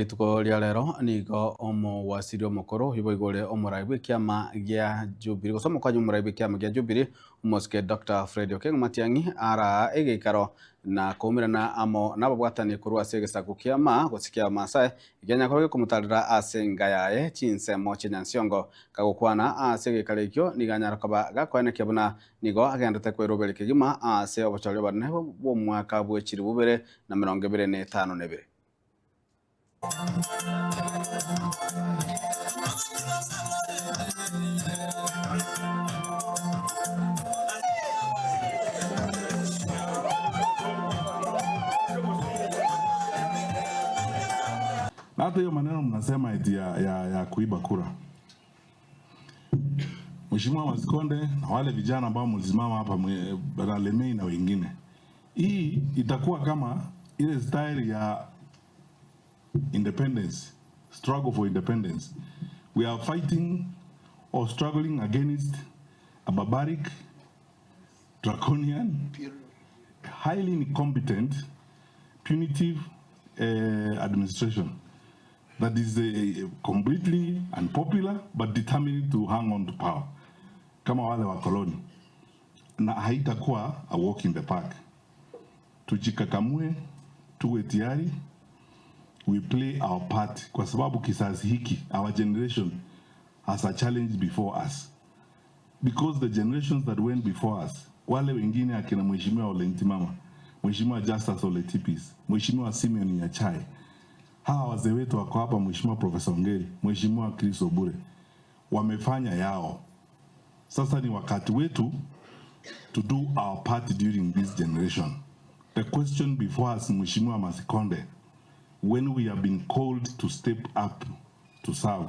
Rituko ria rero nigo omowasiri omokoro ibo igore omorai bwa ekiama gia Jubilee gose omokonyi omorai bwa ekiama gia Jubilee omosike Dr. Fred Okengo Matiang'i ara egeikaro na koumerana amo nababwatani korwa ase egesaku kia Maa gose kia Maasai ekianyakoro gekomotarera ase enga yaye chinsemo chia Nyansiongo. Kagokwana ase egeikaro ekio nigo anyara koba gakoenekia buna nigo agendete kweroberi kegima ase obochori obonene bw'omwaka bwe chilifu bibere na mirongo ebere na etano na ebere. Na hata hiyo maneno mnasema eti ya kuiba kura, Mheshimiwa Masikonde na wale vijana ambao mlisimama hapa Bwana Lemei na wengine, hii itakuwa kama ile style ya independence, struggle for independence. We are fighting or struggling against a barbaric, draconian, highly incompetent, punitive administration that is completely unpopular but determined to hang on to power kama wale wa koloni, na haitakuwa a walk in the park. Tujikakamue, tuwe tayari, we play our part, kwa sababu kizazi hiki, our generation has a challenge before us, because the generations that went before us, wale wengine akina Mheshimiwa Ole Ntimama, Mheshimiwa Justus Ole Tipis, Mheshimiwa Simeon Nyachae, hawa wazee wetu wako hapa, Mheshimiwa Profesa Ongeri, Mheshimiwa Chris Obure, wamefanya yao. Sasa ni wakati wetu to do our part during this generation. The question before us, Mheshimiwa Masikonde, when we have been called to step up to serve,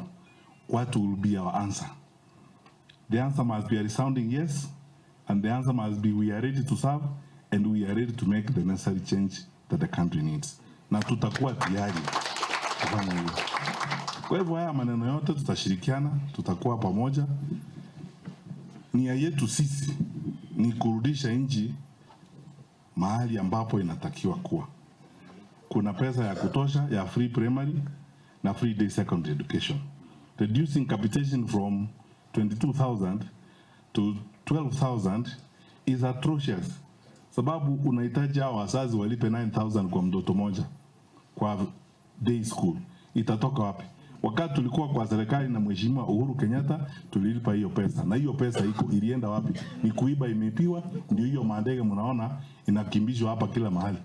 what will be our answer? The answer must be a resounding yes, and the answer must be we are ready to serve and we are ready to make the necessary change that the country needs. Na tutakuwa tayari kufanya hivyo. Kwa hivyo haya maneno yote tutashirikiana, tutakuwa pamoja. Nia yetu sisi ni kurudisha nchi mahali ambapo inatakiwa kuwa. Kuna pesa ya kutosha ya free primary na free day secondary education. Reducing capitation from 22,000 to 12,000 is atrocious. Sababu unahitaji hao wazazi walipe 9,000 kwa mtoto moja kwa day school. Itatoka wapi? Wakati tulikuwa kwa serikali na Mheshimiwa Uhuru Kenyatta tulilipa hiyo pesa, na hiyo pesa iko ilienda wapi? Ni kuiba, imeibiwa. Ndio hiyo mandege mnaona inakimbizwa hapa kila mahali.